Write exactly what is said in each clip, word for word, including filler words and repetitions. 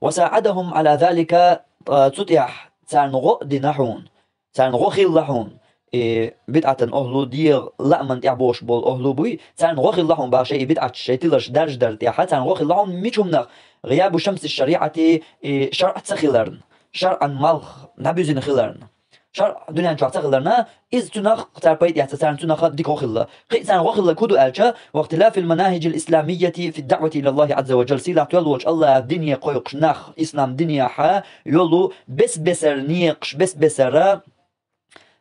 وساعدهم على ذلك, цу тӀехь царна гӀо а дина хьуна, царна гӀо хилла хьуна. И бидӀатан охьлу, дегӀан лааман тӀехь бохуш болу охьлу буй, царна гӀо хилла хьуна боху шайн и бидӀаташ, шайн тиларш даржадар тӀехь, царна гӀо хилла хьуна мича хӀуманах, غياب شمس الشريعة, и шарӀ ца хиларна, шарӀан малх дӀабуьзина хиларна. ШарӀ дуьнен чохь ца хиларна, иза цунах цара пайда эцна, царна цунах дика гӀо хилла. Кхин а царна гӀо хилла хӀун ду аьлча, واختلاف المناهج الإسلامية في الدعوة إلى الله عز وجل, сийлахь тоьлла волчу Аллахьан дине кхойкхуш нах, ислам динехь йолу бес-бесара некъаш, бес-бесара,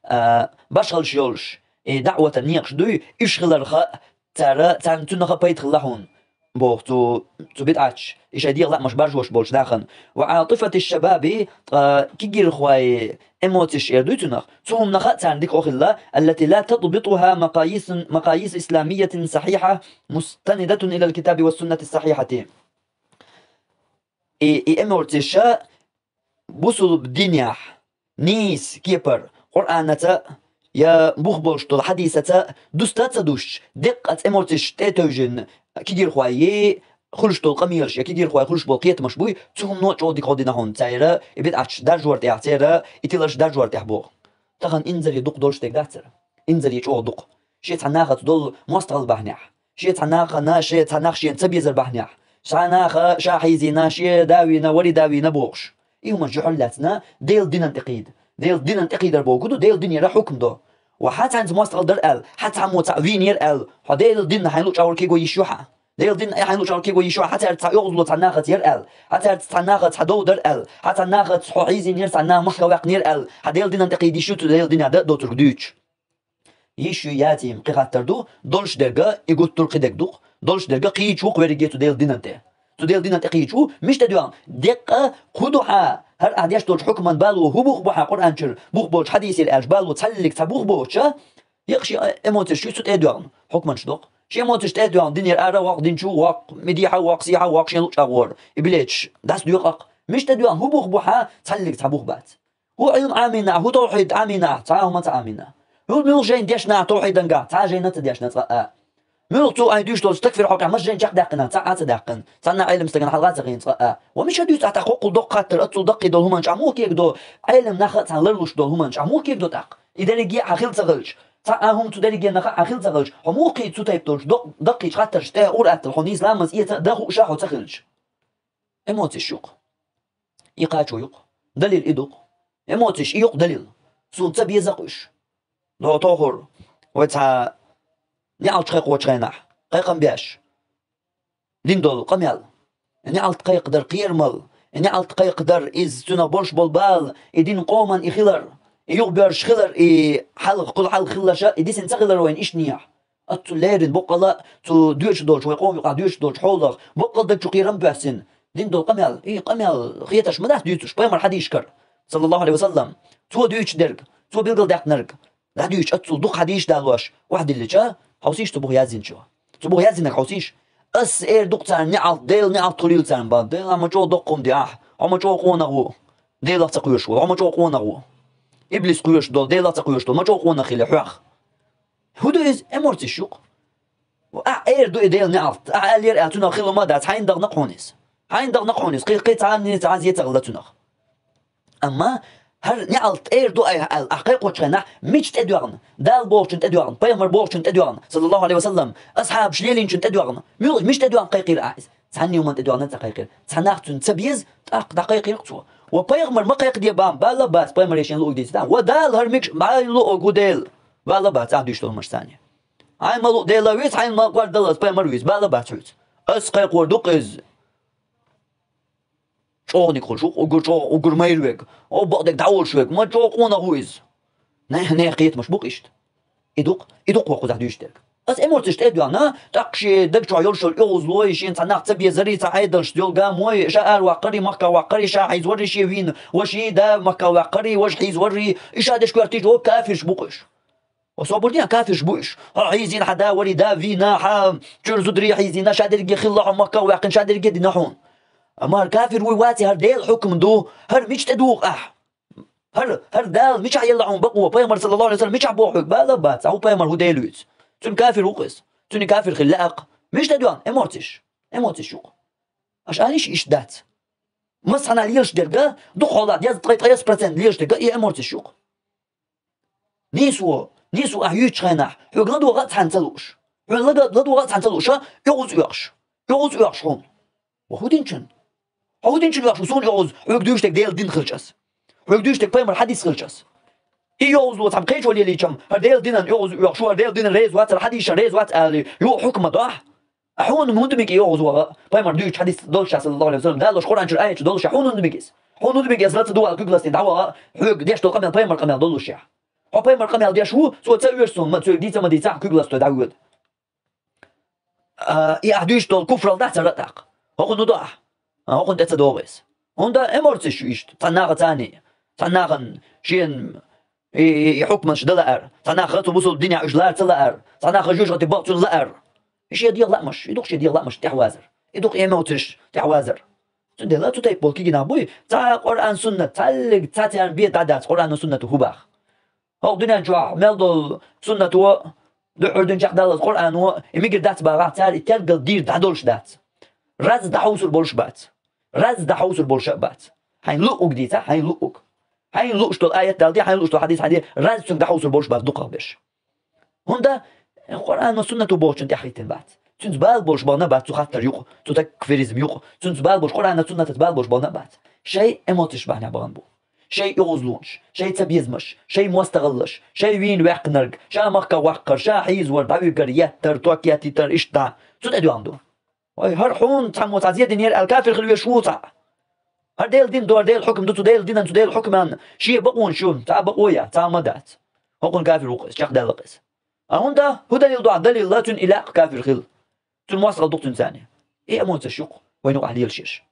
а, башхаллаш йолуш, и даӀватан некъаш дуй, уьш хиларх а цара, царна цунах а пайда хилла хьуна, боху цу, цу бидӀаташ, и шайн дегӀан лаамаш баржош болчу нахана. وعاطفة الشباب, ткъа кегийрхойн эмоцеш эр дуй цунах, цу хӀуманах а царна дика гӀо хилла, التي لا تضبطها مقاييس, مقاييس إسلامية صحيحة مستندة إلى الكتاب والسنة الصحيحة. И, и эмоцеш а бусулба динехь нийса кепара, Къуръанаца а, я бух болуш долу хьадисаца а дуста а ца дустуш, деккъа оцу эмоцешна тӀе а тевжина, кегийрхой е хуьлуш долу къамелаш, я кегийрхой хуьлуш болу кхетамаш буй, цу хӀумано а чӀогӀа дика гӀо дина хьуна церан и бидӀаташ даржор тӀехь, церан и тиларш даржор тӀехь боху. Тахана инзаре дукха долуш дерг дац хӀара. Инзаре чӀогӀа дукха. Шен цхьа нахаца долу мостагӀалла бахьанехь. Шен цхьа нахана, шен цхьа нах шена ца безар бахьанехь. Цхьа наха ша хьийзийна, шен да вийна, вари да вийна бохуш. И хӀуманаш юьхьар лаьцна, Делан динан тӀе кхийда. Делан динан тӀе кхийдар бохург ду, Делан динера хьукм до. Ва хьан цхьаьнца мостагӀалла дара аьлла, хьан цхьаммо цхьаъ вийна яра аьлла, хьо Делан динна хьайн луъучу агӀор кего йиш ю хьан? Делан динна хьайн лучу кего йиш ю хьан, хьан цаьрца цхьа оьгӀазло цхьа нахаца яра аьлла, хьан цаьрца цхьа нахаца хьан дов дара аьлла, хьан цхьа нахаца хьо хьийзийна яра, цхьа нах махка ваьккхина яра аьлла, хьан Делан динан тӀе кхийда йиш ю цу Делан динехь дан а доцург дуьйцуш. Йиш ю яций кхин хаттар ду, долуш дерг а и гуттар а кхидерг ду-кх, долуш дерг а кхийча ву-кх верриге цу Делан динан тӀе. Цу Делан динан тӀе кхийча ву, мича тӀе доьгӀна? Деккъа хӀун ду хьан, хӀара ахь деш долчу хьукман бало хӀун бух бу хьан, Къуръан чуьра бух болчу хьадисера аьлча бало цхьаллиг цхьа бух боцуча, Екъа шен эмоцеш шу цу тӀе а доьгӀна, хьукманаш доккху. Шен эмоцеш тӀе а доьгӀна, динера ара а воккху, дин чу а воккху, медехьа а воккху, сехьа а воккху, шен луъучу агӀор и билеташ дас доькъу-кх. Мича тӀе доьгӀна, хӀун бух бу хьан, цхьаллиг цхьа бух бац. ХӀун Ӏилма Ӏамийна ахь, хӀун тавхьид Ӏамийна ахь, цхьа а хӀума ца Ӏамийна. ХӀун муьлха жайна дешна ахь тавхьидангахь, цхьа а жайна ца дешна цкъа а. Муьлха цу ахь дуьйцуш долчу такфир хьокъехь массо а жайна чекхдаьккхина, цхьа а ца даьккхина, цхьанна а Ӏелам стагана хьалха а ца хиъна цкъа а. Ва мича дуьйцу ахь тӀаккха хӀоккхул доккха хаттар, аццул даккхий долу хӀуманаш ахь муха кегадо, Ӏелам нах а цхьаьна ларлуш долу хӀуманаш ахь муха кегадо тӀаккха? И дерриге а хьан хила ца хилча, цхьа а хӀума цу дерригенах а хьан хила ца хилча, хьо муха кхийда цу тайпа долчу доккха-, даккхийчу хаттаршна тӀе а ур-атталла хьо нийса ламаз эца а дан хууш а хьо ца хилча? Эмоцеш ю-кх. И кхачо ю-кх. Далил и ду-кх. Эмоцеш и ю-кх далил. Суна ца беза-кх уьш. ДогӀу тохур вай цхьа неӀалт кхайкхочу хенахь, кхайкхам беш. Дин долу къамел. НеӀалт кхайкхадар кхерамал, и неӀалт кхайкхадар иза цуьнах болуш болу бала, и дин къоман и хилар, и юхабоьрзуш хилар, и хьалха, кхул хьалха хиллаша, и дисина ца хилар вайна иштанехь. Аццул леррина боккъала а цу доьчуш долчу, вай къоман юкъахь доьчуш долчу хьолах, боккъала даг чу кхерам а боьссина. Дин долу къамел, и къамел хеташ ма дац дуьйцуш, пайхамар хьадийшкара, саллаллаху алейхи ва саллам. Цо дуьйцуш дерг, цо билгалдаьккхинарг. ДӀадуьйчу аццул дукха хьадийш далош, охьадиллича, хьовсийша цу буха яздинчо. Цу буха яздинарг хьовсийша. Ас эр ду-кх царна неӀалт, Делан неӀалт хуьлийла царна бан. Делан ма чӀогӀа доккха хӀума де ахь, хьо ма чӀогӀа къонах ву. Делах ца кхоьруш ву, хьо ма чӀогӀа къонах ву. Иблис кхоьруш долу, Делах ца кхоьруш долу, ма чӀогӀа къонах хила хьох. ХӀун ду иза? Эмоцеш ю-кх. Ахь эр ду и Делан неӀалт. Ахь аьллера аьлла, цунах хила ма дац, хьайна дахана-кх хьуна иза. Хьайна дахана-кх хьуна иза, кхин, кхин цхьанна а цхьа а зе ца хилла цунах. Амма хӀара неӀалт эр ду айхьа аьлла, ахь кхайкхочу хенахь, мича тӀе доьгӀна? Дала бохучун тӀе доьгӀна, пайхамар бохучун тӀе доьгӀна, саллаллаху алейхи ва саллам, асхьабаш лелийначун тӀе доьгӀна. Муьлха, мича тӀе доьгӀна кхайкхийра ахь иза? Цхьанна а хӀуманна тӀе доьгӀна а ца кхайкхийра. Цхьа нах цуьнан ца беза, тӀаккха дӀакхайкхийра-кх цо. Ва пайхамар ма кхайкхаде бан, бала а бац, пайхамаре шен луъург дийцина. Ва Дала хӀара мича, хьайн луъург ву Дела. Бала а бац, ахь дуьйцуш долу хӀуманаш царна. Хьайн ма луъу Дела вуьйцу, хьайн ма гӀор даллалц пайхамар вуьйцу, бала а бац хьоьца. Ас кхайкхор ду-кх иза. ЧӀогӀаниг хуьлуш ву-кх, уггар чӀогӀа, уггар майра верг, о, бакъдерг дӀаволуш верг, ма чӀогӀа къонах ву иза. Нехан, нехан кхетамаш бу-кх иштта. И ду-кх, и ду-кх вай кхузахь дуьйцуш дерг. Ас эмоцеш тӀе а доьгӀна, тӀаккха шен даг чохь йолуш йолу оьгӀазлой, шена цхьа нах ца безарий, цхьа Ӏедалш йолу гамой, ша араваккхарий, махка ваккхарий, ша хьийзаварий, шен вийна ваший, да махка ваккхарий, важа хьийзаварий, и ша деш коьртийча, о, кафирш бу-кх уьш. Ва собар де, кафирш бу уьш. Хьо хьийзийна, хьан да варий, да вийна, хьан чуьра зударий хьийзийна, ша дерриге хилла хьо махка ваьккхина, ша дерриге дина хьуна. Амма хӀара кафир вуй ваций, хӀара Делан хьукам ду, хӀара мича тӀе дугӀу ахь? ХӀара, хӀара Дала мичахь елла хьуна бакъо? Пайхамар, саллаллаху алейхи ва саллам, мичахь боху хьоьга? Бала а бац, ахь хӀун пайхамар, хӀун Дела вуьйцу? Цуьнан кафир ву-кх иза. Цуьнан кафир хила лаьа-кх. Мича тӀе доьгӀна? Эмоцеш. Эмоцеш ю-кх. Аша алийша иштта дац. Массанхьа лелаш дерг, дукха хьолахь дезткъе ткъаесна процент лелаш дерг, и эмоцеш ю-кх. Нийсо, нийсо ахь юьйцучу хенахь, хьоьга ладогӀа а цхьаьна ца лууш. Хьоьга лага-, ладогӀа а цхьаьна ца лууш, оьгӀаз оьхуш. ОьгӀаз оьхуш хьуна. Ва хӀун динчун? Хьо хӀун динчун оьхуш ву суна оьгӀаз? Хьоьга дуьйцуш дерг Делан дин хилча ас. Хьоьга дуьйцуш дерг пайхамар хьадис хилча ас. И оьгӀаз ло цхьамма кхечо лелийча-м, хӀара Делан динан оьгӀаз оьхуш ву, хӀара Делан динан реза вац, хӀара хьадисашна реза вац алий, юха хьукма дохь? Ахь хьуна хӀунда мегий оьгӀаз вогӀа, пайхамар дуьйцучу хьадис долуш ша, саллаллаху алейхи ва саллям, Дала луш Къуръан чуьра аят чу долуш ша, хьуна хӀунда мегий иза? Хьуна хӀунда мегий иза, ла ца дувал куьг ластийна дӀавогӀа, хьоьга деш долу къамел пайхамар къамел долуш ша? Хьо пайхамар къамел деш ву, цо ца оьшу суна, ма, цуьнга дийца ма дийца, хьан куьг ластой дӀавоьду. А, и ахь дуьйцуш долу куфрал дац хӀара а тӀаккха? ХӀокхунна ду ахь? А, хӀокхунна тӀе ца догӀу иза. ХӀунда эмоцеш ю иштта, цхьана наха царний, цхьана нахана шена и, и, и хьукманаш дан лаар, цхьана наха цу бусулба динехь уьш лара ца лаар, цхьана наха жуьжгӀати бакъ цунна лаар. И шен дегӀан лаамаш, и ду-кх шен дегӀан лаамаш тӀехьавазар. И ду-кх эмоцеш тӀехьавазар. Цундела цу тайпа болу кегий нах буй, цхьа Къуръан-суннат, цхьаллиг цхьа церан бен дӀадац Къуръано-суннато хӀун боху. ХӀокху дуьнен чохь мел долу суннато, дуьххьара дуьйна чекхдаллалц Къуръано, и мегар дац бахахь, цара и тергал дийр дӀадолуш дац. Раз дӀахьовсур болуш а бац. Раз дӀахьовсур болуш а бац. Хьайна луъург дийцахь, хьайна луъург. Хьайна лууш долу аят далде, хьайна лууш долу хьадис хьаде, раз цуьнга дӀахьовсур болуш бац дукхахберш. ХӀунда Къуръано-суннато бохучун тӀаьхьахӀиттина бац. Цуьнца бала болуш бахана а бац цу хаттар юкъа, цу такфиризм юкъа. Цуьнца бала болуш, Къуръано-суннатаца бала болуш бахана а бац. Шайн эмоцеш бахьанехь бахана бу. Шайн оьгӀазлонаш, шайн цабезамаш, шайн мостагӀаллаш, шайн вийна ваьккхинарг, ша махках ваккхар, ша хьийзавар, дӀавигар, еттар, ток яттийтар, иштта дӀа. Цу тӀе доьгӀна ду. Вай, хӀара хьуна цхьаммо цхьа зе динера аьлла, кафир хила веш ву цхьаъ. ХӀара Делан дин ду, хӀара Делан хьукам ду, цу Делан динан, цу Делан хьукман шен бакъонаш ю, цхьа а бакъо яц, цхьа а ма дац. ХӀокхунна кафир ву-кх иза, чекхдаьлла-кх иза. А хӀунда? ХӀун далил ду ахь, далилла цуьнан и лаьа кхаьчна хир хила? Цуьнан мостагӀалла ду-кх цуьнан царна. И эмоцеш ю-кх вайна юкъахь лелаш ерш.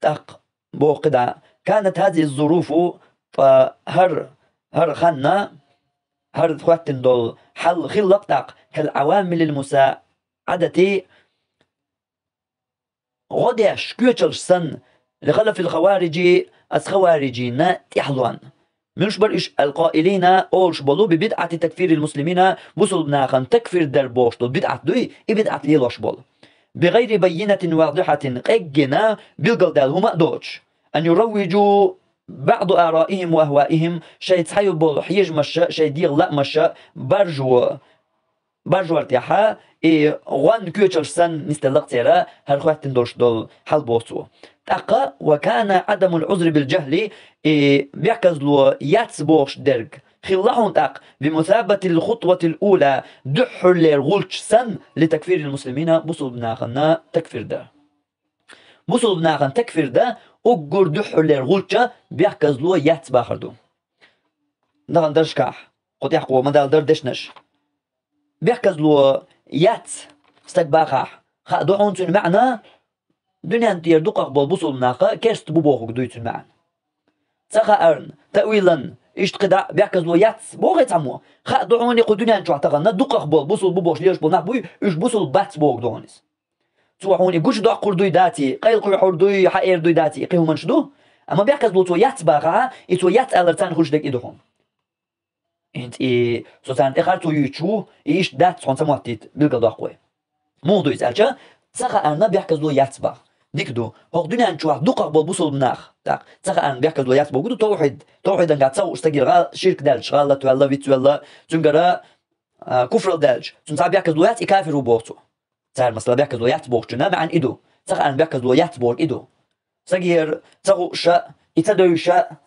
ТӀаккха боху кхидӀа: «كانت هذه الظروف», ткъа хӀара, хӀара ханна, хӀара хӀоьттина долу хьал хилла-кх тӀаккха, «كالعوامل المساعدة», гӀо деш, коьчалш санна, «لخلف الخوارج», аса хаварижийн тӀаьхьалонна. Муьлш бара уьш? «القائلين», олуш болу, «ببدعة تكفير المسلمين», бусулба нахана такфир дар бохуш долу бидӀат дуй, и бидӀат лелош болу. «بغير بينة واضحة», къеггина билгалдаьлла хӀума а доцуш. «أن يروجوا بعض آرائهم وأهوائهم», шайн цхьайолу болу хьежамаш а, шайн дегӀан лаамаш а баржо, баржор тӀехь, и гӀонна коьчалш санна нисделла-кх церан хӀара хӀоьттина долуш долу хьал, боху цо. ТӀаккха: «وكان عدم العذر بالجهل», и бехказло яц бохуш дерг хилла хьуна тӀаккха, «بمثابة الخطوة الأولى», дуьххьарлера гӀулч санна, «لتكفير المسلمين», бусулба нахана такфир дар. Бусулба нахана такфир дан уггар дуьххьарлера гӀулч а бехказло яц бахар ду. Нахана даршкахь, кху тӀехь кхо ма-далла дара дешнаш. Бехказло яц стаг бахахь, хаа ду хьуна цуьнан маьӀна, дуьнен тӀера дукхах болу бусулба нах керста бу бохург дуй цуьнан маьӀна. Ца хаарна, таъвилан, иштта кхидӀа бехказло яц бохий цхьаммо, хаа ду хьуна и кху дуьнен чохь тахана дукхах болу бусулба бу бохуш лелаш болу нах буй, уьш бусулба бац бохург ду хьуна иза. Цо хьуна и гучудоккхур дуй, даций, къайлакхоьхьур дуй, хьаэр дуй, даций, и кхин хӀуманаш ду. Амма бехказло цо яц бахахь, и цо яц алар царна хуьлуш дерг и ду хьуна. ХӀинца и со царна тӀехьара цо юьйцуш ву, и иштта дац хьуна ца моттийта билгалдоккху вай. Муха ду иза аьлча, ца хаарна бехказло яц баха. Дика ду, хӀокху дуьнен чохь дукхах болу бусулба нах, тӀаккха, ца хаарна бехказло яц бохург ду, тавхьид, тавхьидангахь ца хууш стагера гӀа-, ширк даьлча, гӀалат ваьлла, виц ваьлла, цуьнгара, а, куфрал даьлча, цунна цхьа бехказло яц, и кафир ву боху цо. Цара, масала, бехказло яц бохучунна маьӀна и ду. Ца хаарна бехказло яц бохург и ду. Стагера ца хууш а, и ца девзаш а,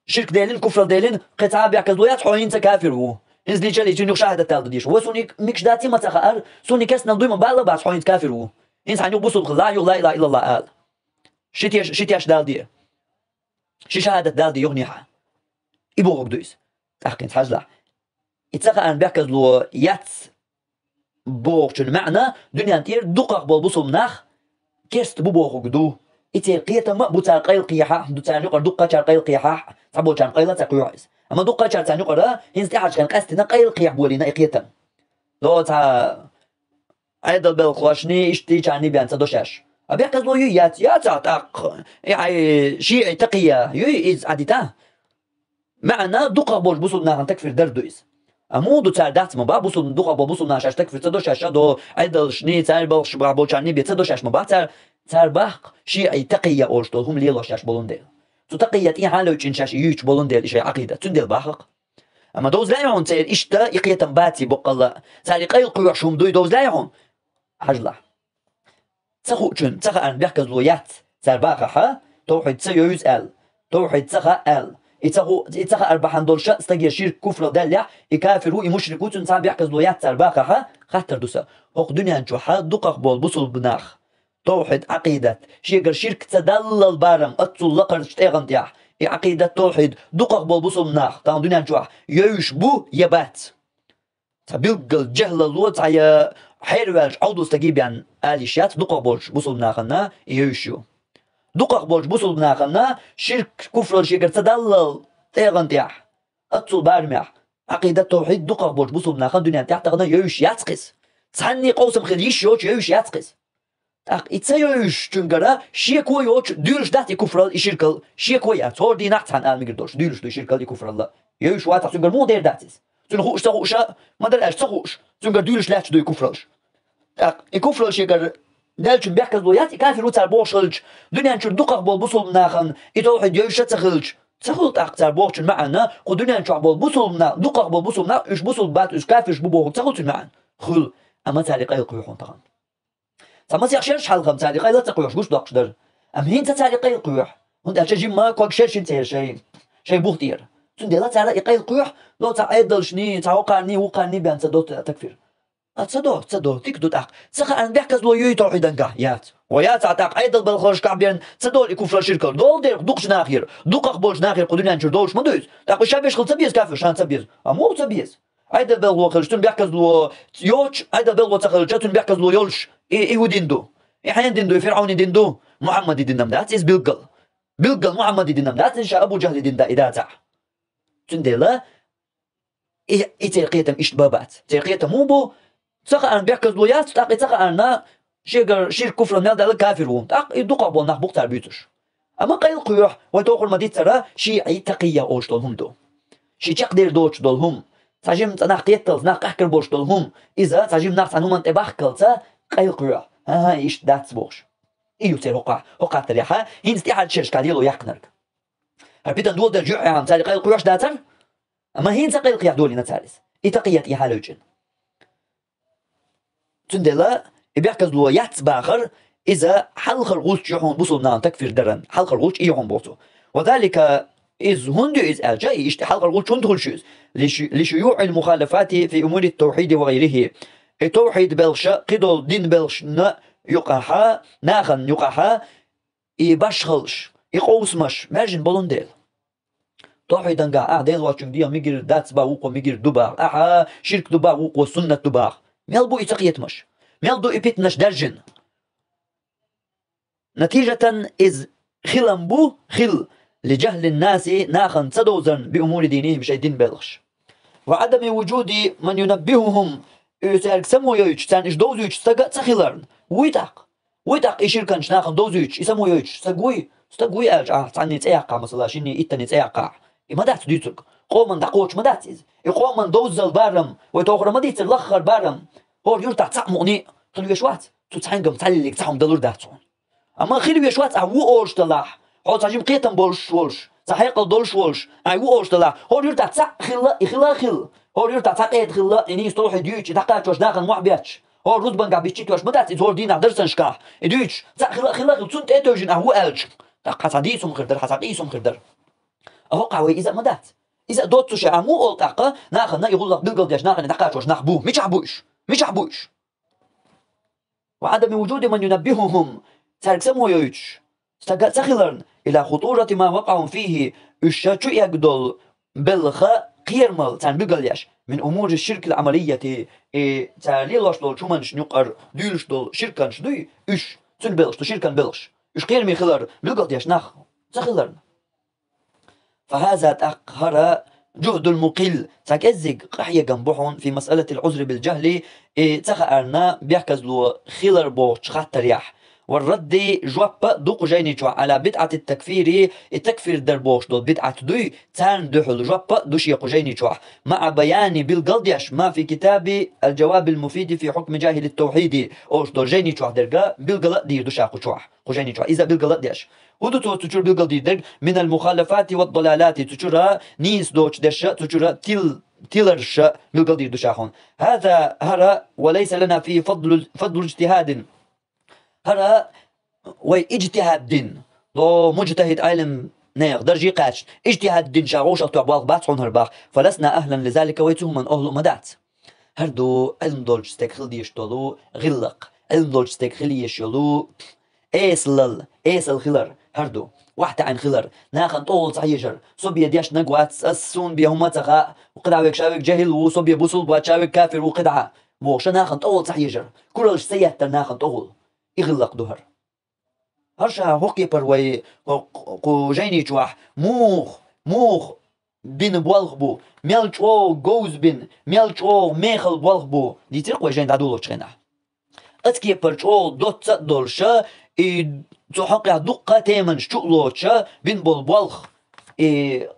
ширк делина, куфрал делина, кхин цхьа а бехказло яц, хьо хӀинца кафир ву. ХӀинца лийча а лийчина юха шахӀадат дала дан дезаш. Вай, суна и мегаш дац и ма ца хаара, суна и керстанал дуй ма бала бац, хьо хӀинца кафир ву. ХӀинца хьайна юха бусулба хила, юха ла илахӀа иллаллахӀ ала. Ши теш, ши теш дала де. Ши шахӀадат дала де юханехьа. И бохург ду иза. ТӀаккха хӀинца хьажалахь. И ца хаарна бехказло яц бохучун маьӀна, дуьнен тӀера дукхах болу бусулба нах керста бу бохург ду. И церан кхетам а бу, цара къайлакхехьа а ду, царна юкъара дуккхачара къайлакхехьа а, цхьаболчарна къайла а ца кхоьхьу иза. Амма дуккхачара царна юкъара хӀинца тӀехьарчу хенахь къаьстина къайлакхехьа болийна и кхетам. До цхьа Ӏедал белхалошний, иштта чарний бен ца до шаьш. А бехказло юй яц, яцахь тӀаккха, и хьайн шиӀи такхийа юй иза Ӏадита? МаьӀна дукхах болчу бусулба нахана такфир дар ду иза. А муха ду цара дац ма бах, бусулба, дукхах болу бусулба нах шаьш такфир ца до шаьш, ша до Ӏедалшний, цара балхаш бахь болчарний бен ца до шаьш ма бах цара, Цар бахкх шиӀий такъийя олуш долу хӀума лелош шаьш болун дела. Цу такъийя тӀехьа левчӀина шаьш и юьйцуш болун дела и шайн Ӏакъидат. Цундела бахкх. Амма довза лаьий хьуна церан иштта и кхетам баций боккъалла. Цара и къайла кхоьхьуш хӀума дуй довза лаьий хьуна? Хьажалахь. Ца хуучун, ца хаарна бехказло яц цара бахахьа, тавхьид ца йовза аьлла, тавхьид ца хаьа аьлла. И ца ху-, и ца хаар бахьана долуш а стаге ширк, куфрал даьллехь, и кафир ву, и мушрик ву, цуьнан цхьа а бехказло яц цара бахахьа, хаттар ду сан. ХӀокху дуьнен чохьа дукхах болу бусулба нах, тавхьид, Ӏакъидат, шегара ширк ца даллал барам, аццул лакхарчу тӀегӀан тӀехь, и Ӏакъидат, тавхьид, дукхах болу бусулба нах, тахана дуьнен чохь йовзуш бу я бац? Цхьа билггал жаьхӀлало, цхьа я хьерваьллачу Ӏовдал стаге бен ала йиш яц, дукхах болчу бусулба нахана и йовзуш ю. Дукхах болчу бусулба нахана ширк, куфрал шегара ца даллал тӀегӀан тӀехь, аццул барамехь, Ӏакъидат, тавхьид дукхах болчу бусулба нахана дуьнен тӀехь тахана йовзуш яц кхиза. Цхьанний къовсам хила йиш йоцуш йовзуш яц кхиза. ТӀаккха и ца йовзуш цуьнгара шеко йоцуш дуьйлуш дац и куфрал, и ширкал, шеко яц. ХӀора дийнахь цхьаьна ала мегар долуш, дуьйлуш ду и ширкал, и куфралла. Йовзуш вацахь цуьнгара муха дер дац иза? Цуьнан хууш, ца хууш а, ма дара аьлча, ца хууш, цуьнгара дуьйлуш лаьтташ ду и куфралш. ТӀаккха и куфрал шегара даьллачун бехказло яц, и кафир ву цара бохуш хилча, дуьнен чуьра дукхах болу бусулба нахана и тавхьид йовзуш а ца хилча, ца хуьлу тӀаккха цара бохучун маьӀна, кху дуьнен чохь болу бусулба нах, дукхах болу бусулба нах, уьш бусулба бац, уьш кафирш бу бохург ца хуьлу цуьнан маьӀна? Хуьлу. Амма цара и къайла кхоьхьу тахана. Цхьа масех шераш хьалха-м цара и къайла ца кхоьхьуш гуш доккхуш дара. Амма хӀинца цара и къайла кхоьхьу, хӀунда аьлча жимма ког шершина церан шайн, шайн бух тӀера. Цундела цара и къайла кхоьхьу, ло цхьа Ӏедалшний, цхьа хӀокхарний, вукхарний бен ца до ца такфир. А ца до, ца до, дика ду тӀаккха. Ца хаарна бехказло юй тавхьидан гахь? Яц. Ва яцахь тӀаккха Ӏедал балхалшкахь бен ца долу и куфрал, ширкал? Долу дера дукхачу нахера, дукхах болчу нахера кху дуьнен чуьра долуш ма ду иза. ТӀаккха уьш ша беш хила ца беза кафир, ша ца беза? А муха ца беза? Ӏедал белхало хилча, цуьнан бехказло йоцуш, Ӏедал белхало ца хилча, цуьнан бехказло йолуш, и, и хӀун дин ду? И хьенан дин ду? И ФирӀавнан дин ду? Мухьаммадан дин-м дац иза билггал. Билггал Мухьаммадан дин-м дац иза, ша Абу Жахьлан дин дан и дацахь. Цундела и, и церан кхетам иштта бан бац. Церан кхетам хӀун бу? Ца хаарна бехказло яц, тӀаккха и ца хаарна шегара ширк, куфрал мел даьлла кафир ву. ТӀаккха и дукхах болу нах бу-кх цара буьйцуш. Амма къайла кхоьхьу, вай тохар ма-дийццара, шиӀий такъийя олуш долу хӀума ду. Ши чекхдер доцуш долу хӀума, цхьа жимма цхьа нах кхетталц, нах къаьхкар болуш долу хӀума, иза цхьа жимма нах цхьана хӀуманна тӀе бахккалца къайла кхоьхьу. ХӀан-хӀа, иштта дац бохуш. И ю церан хӀокху, хӀокху хаттарехьа, хӀинца тӀаьхьарчу шерашкахь лело яьккхинарг. ХӀара питана доладелча юьхьехь-м цара къайла кхоьхьуш дацара? Амма хӀинца къайла кхехь долийна цара иза. И такъийя тӀехьа левчӀина. Цундела и бехказло яц бахар, иза хьалхара гӀулч ю хьуна бусулба нахана такфир даран, хьалхара гӀулч и ю хьуна боху цо. Ва залика, иза хӀунда ю иза аьлча, и иштта хьалхара гӀулч хӀунда хуьлуш ю иза? Лишу-, лишуюӀил мухалафати фи умури тавхьиди ва гӀайрихи. И тавхьид белхаша, кхидолу дин белхашна юкъахьа, нахана юкъахьа, и башхалш, и къовсамаш маьржина болун дела. Тавхьидан гахь ахьа Дела воцчуьнга дегӀан мегар дац бах, вукхо мегар ду бах, ахьа ширк ду бах, вукхо суннат ду бах. Мел бу и цакхетамаш? Мел ду и питанаш даьржина? Натижатан иза хилам бу, хила, ли жахьлин наси, нахана ца довзарна, би умури динихим, шайн дин белхаш. Ва Ӏадами вужуди ман юнаббихухум, и цаьрга само йойтуш, царна иштта довзуьйтуш стага а ца хиларна. Вуй тӀаккха? Вуй тӀаккха и ширканчу нахана довзуьйтуш, и само йойтуш стаг вуй? Стаг вуй аьлча, ахь цхьанний цӀе яккхахь, масала, шинний, иттанний цӀе яккхахь. И ма дац дуьйцург. Къоман дӀакхочуш ма дац иза. И къоман довззал барам, вай тохара ма дийццара, лаххара барам. ХӀора юьртахь цхьаъ мукъане а хила веш вац. Цу цхьаьнгам цхьаллиг цхьа хӀума далур дац хьуна. Амма хила веш вац ахь ву олуш далахь, хьо цхьа жима кхетам болуш волуш, цхьа хьекъал долуш волуш, ахь ву олуш далахь, хӀора юьртахь цхьаъ хилла, и хила а хилла. ХӀора юьртахь цхьа къеда хилла, и нийса тавхьид юьйцуш, и дӀакхачош нахана мохь бетташ. ХӀора рузбан гахь биччи тоьш ма дац иза, хӀора дийнахь дарсанашкахь и дуьйцуш, цхьаъ хила а хилла, хила цунна тӀе а тевжина ахь ву аьлча, тӀаккха хьан цхьа дийца хӀума хир дара, хьан цхьа къийса хӀума хир дара. А хӀокхахь вай иза а ма дац. Иза а доццуш а, ахь муха олу тӀаккха, нахана и гӀуллакх билгалдеш, нахана дӀакхачош нах бу? Мичахь бу уьш? Мичахь бу уьш? Ва Ӏадами вужуди ман юнаббихухум, цаьрга само йойтуш стага а ца хиларна, ила хутурати ма вакъаӀу фихи, уьш ша чу эгна долу белхан кхерамал царна билгалъеш, мин умури ширкил Ӏамалийяти, и цара лелош долчу хӀуманашна юкъара дуьйлуш долу ширканаш дуй уьш, цуьнан белхаш ду, ширкан белхаш. Уьш кхераме хилар билгалдеш нах ца хиларна. Фа хаза, тӀаккха хӀара, жухьдул мукъил, цхьа кӀеззиг къахьегам бу хьуна, фи масъалатил Ӏузри бил жахьли, и ца хаарна бехказло хилар бохучу хаттарехь, والرد, жоп а ду кху жайни чохь, على بدعة التكفير, и такфир дар бохуш долу бидӀат дуй, царна дуьхьал жоп а ду шен кху жайни чохь, مع بيان, билгал деш, ما في كتاب الجواب المفيد في حكم جاهل التوحيد, олуш долу жайни чохь дерг а билгал а дийр ду ша кху чохь, кху жайни чохь иза а билгал а деш. ХӀун ду цо цу чуьра билгал дийр дерг? من المخالفات والضلالات, цу чуьра нийса доцу дерш а, цу чуьра тил-, тиларш а билгал дийр ду ша хьуна. هذا, хӀара, وليس لنا فيه فضل, فضل اجتهاد. ХӀара вай иджтихӀад дина, до муджтахӀид Ӏелам нехан даржий кхаьчна, иджтихӀад дина ша вовшах тоьхна болх бац хьуна хӀара бах, فلسنا أهلا لذلك, вай цу хӀуманна охӀлу а ма дац. ХӀара ду Ӏилма долчу стеган хила дезаш долу гӀиллакх, Ӏилма долчу стеган хила езаш йолу эсалал, эсал хилар, хӀара ду, охьатаьӀна хилар, нахана тӀехула ца хьежар, со бен дешнаг вац ас, суна бен хӀума ца хаьа, кхидӀа верг ша верг жахӀил ву, со бен бусулба вац, ша верг кафир ву, кхидӀа бохуш, нахана тӀехула ца хьежар, кураллаш ца еттар нахана тӀехула. И гӀиллакх ду хӀара. ХӀара ша хӀокху кепара вай хӀокху жайни чохь муха, муха бина болх бу, мел чӀогӀа говза бина, мел чӀогӀа мехала болх бу, дийцира-кх вай жайна дӀадолочу хенахь. Оцу кепара чӀогӀа доцца а долуш, и цу хьокъехь дуккха а теманаш чу а лоцуш бина болу болх, и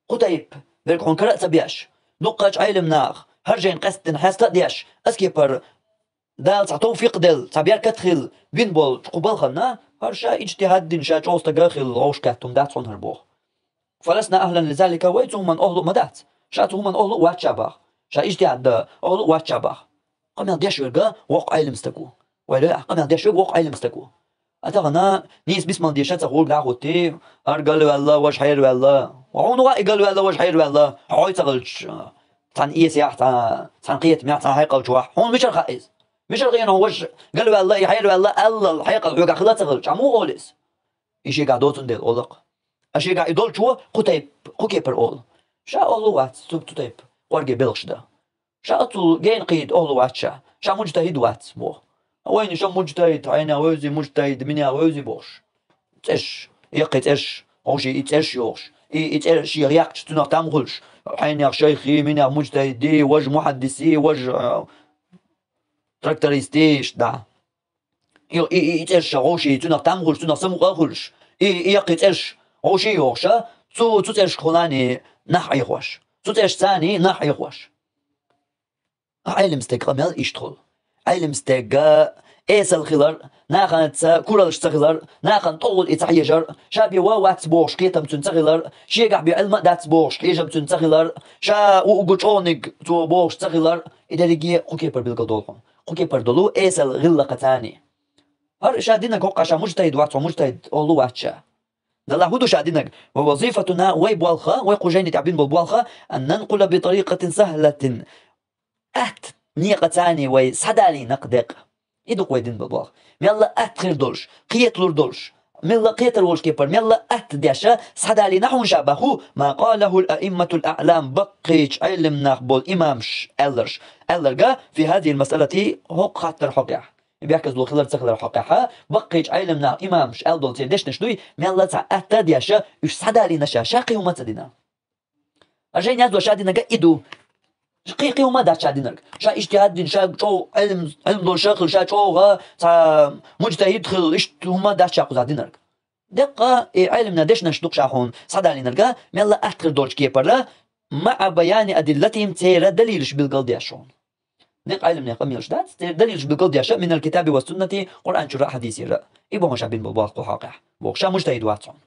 кху тайпа верг хьуна кара а ца беш, дуккхачу Ӏелам наха, хӀара жайна къаьсттина хьеста а деш, оцу кепара Дала цхьа тавфикъ делла, цхьа беркат хилла, бина болчу кху балханна, хӀара ша иджтихӀад дина, ша чӀогӀа стаг а хилла, вовшахкхетта хӀума дац хьуна хӀара боху. فلسنا أهلا لذلك, вай цу хӀуманна охӀлу а ма дац. Ша цу хӀуманна охӀлу а вац ша бах. Ша иджтихӀад дан охӀлу а вац ша бах. Къамел деш верг а воккха Ӏелам стаг ву. Вай лоьхьа, къамел деш верг воккха Ӏелам стаг ву. А тахана нийса бисмал деш а ца хӀуьллу дӀахӀуттий, хӀара галваьлла, важа хьераваьлла. Ва хьуна ваьа и галваьлла, важа хьераваьлла, хьо цӀа хилча, цхьана эсехь, цхьана, цхьана кхетамехь, цхьана хьекъал чохь. Хьуна мичара хаьа иза? Мичара хиъна хьо важа галваьлла, и хьераваьлла аьллал хьекъал хьоьгахь хила а ца хилча, муха олу иза? И шегахь доцун дела олу-кх. А шегахь и долчо кху тайпа, кху кепара олу. Ша олу вац, цу, цу тайпа кӀорге белхаш дан. Ша оццул гена кхийда охӀлу вац ша. Ша муджтахӀид вац, боху. Вайна ша муджтахӀид, хьайна вевзи, муджтахӀид, мина вевзи бохуш. ЦӀерш, яккхий цӀерш, вовший и цӀерш йохуш. И, и цӀерш шех яьккхича цунах там хуьлуш. Хьайнех шайхи, минех муджтахӀиди, важа мухьаддиси, важа, а, трактористи, иштта. И, и, и, и цӀерш вовший, цунах там хуьлуш, цунах самукъа а хуьлуш. И, и яккхий цӀерш вовший йохуш, а? Цу, цу цӀершкахула нах Ӏехош. Цу цӀершца нах Ӏехош. Ӏелим стеган къамел иштта хуьлу. Ӏелим стеган эсал хилар, нахаца кураллаш ца хилар, нахана тӀехула и ца хьежар, ша бен ван вац бохуш кхетам цуьнан ца хилар, шегахь бен Ӏилма а дац бохуш хьежам цуьнан ца хилар, ша уггар чӀогӀаниг цо бохуш ца хилар, и дерриге кху кепара билгал долу хьуна. Кху кепара долу эсал гӀиллакхаца. ХӀара ша динарг хӀокху, ша муджтахӀид вац, хьо муджтахӀид олу вац ша. Делахь хӀун ду ша динарг? ووظيفتنا, вай болх, вай кху жайни тӀехь бина болу болх, أن ننقل بطريقة سهلة. Атта некъаца вай схьадалийна-кх декъа. И ду-кх вай дина болу болх. Мелла атта хир долуш, кхеталур долуш, мелла кхетар волчу кепара, мелла атта деш, схьадалийна хьуна ша боху, ما قاله الأئمة الأعلام, баккхийчу Ӏелим нах болу имамаш аьлларш, аьлларг, في هذه المسألة, хӀокху хаттар хьокъехь. И бехказло хилар ца хилар хьокъехь, баккхийчу Ӏелим нах, имамаш аьлла долу церан дешнаш дуй, мелла цхьа атта а деш, уьш схьадалийна ша, ша кхин хӀума а ца дина. А жайна яздо ша динарг и ду. Кхин, кхин хӀума а дац ша динарг. Ша иджтихӀад дина, ша чӀогӀа Ӏелим, Ӏилма долуш а хила, ша чӀогӀа цхьа муджтахӀид хила, иштта хӀума а дац ша кхузахь динарг. Деккъа и Ӏелимна дешнаш ду-кх ша хьуна схьадалийнарг, мелла атта хир долчу кепара, مع بيان أدلتهم, церан далилаш билгал деш хьуна. Декъа Ӏелимнех къамелаш дац, церан далилаш билгал деш, من الكتاب والسنة, Къуръан чуьра а, хьадисера. И боху ша бина болу болх кху хьокъехь. Боху ша муджтахӀид вац хьуна.